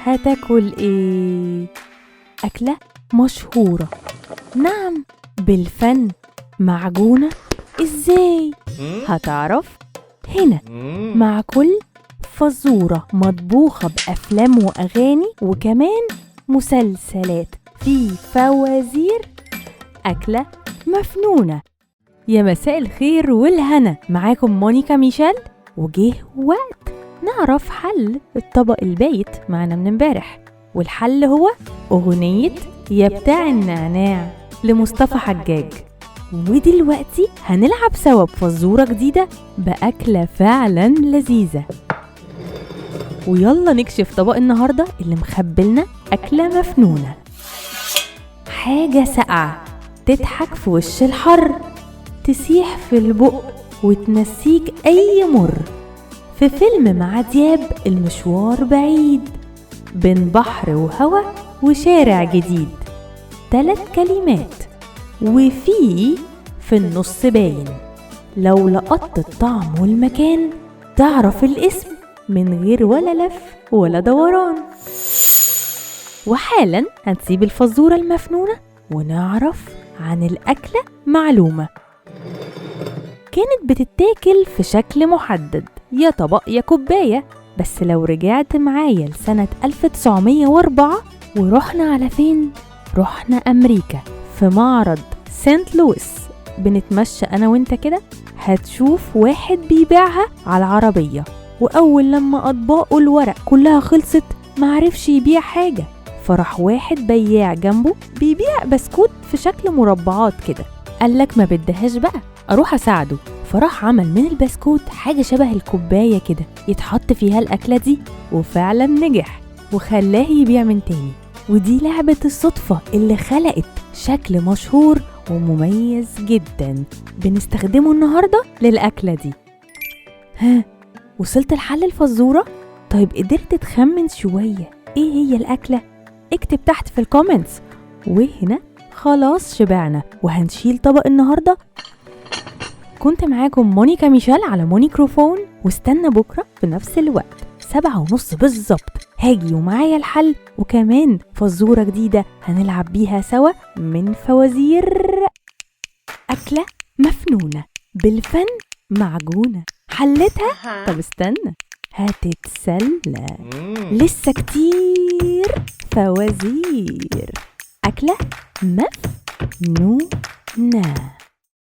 هتاكل ايه؟ أكلة مشهورة، نعم بالفن، معجونة ازاي؟ هتعرف هنا مع كل فزورة مطبوخة بأفلام وأغاني وكمان مسلسلات في فوازير أكلة مفنونة. يا مساء الخير والهنا، معاكم مونيكا ميشيل، وجه وقت نعرف حل الطبق البايت معنا من امبارح، والحل هو أغنية يا بتاع النعناع لمصطفى حجاج. ودلوقتي هنلعب سوا بفزورة جديدة بأكلة فعلا لذيذة، ويلا نكشف طبق النهاردة اللي مخبلنا أكلة مفنونة. حاجة ساقعة تضحك في وش الحر، تسيح في البق وتنسيك أي مر. في فيلم مع دياب المشوار بعيد، بين بحر وهوا وشارع جديد، 3 كلمات وفي النص باين، لو لقطت الطعم والمكان تعرف الاسم من غير ولا لف ولا دوران. وحالا هنسيب الفزورة المفنونة ونعرف عن الأكلة معلومة. كانت بتتاكل في شكل محدد، يا طبق يا كوباية، بس لو رجعت معايا لسنة 1904 ورحنا على فين؟ رحنا أمريكا في معرض سانت لويس، بنتمشى أنا وانت كده، هتشوف واحد بيبيعها على العربية، وأول لما أطباقه الورق كلها خلصت معرفش يبيع حاجة، فراح واحد بياع جنبه بيبيع بسكوت في شكل مربعات كده، قالك ما بدهاش بقى أروح أساعده، فراح عمل من البسكوت حاجة شبه الكوباية كده يتحط فيها الأكلة دي، وفعلا نجح وخلاه يبيع من تاني. ودي لعبة الصدفة اللي خلقت شكل مشهور ومميز جدا بنستخدمه النهاردة للأكلة دي. ها، وصلت لحل الفزورة؟ طيب قدرت تخمن شوية ايه هي الأكلة؟ اكتب تحت في ال comments. وهنا خلاص شبعنا وهنشيل طبق النهاردة. كنت معاكم مونيكا ميشيل على مونيكروفون، واستنى بكرة في نفس الوقت 7:30 بالظبط، هاجي ومعايا الحل وكمان فزورة جديدة هنلعب بيها سوا من فوازير أكلة مفنونة بالفن معجونة. حلتها؟ طب استنى هتتسلى، لسه كتير فوازير أكلة مفنونة.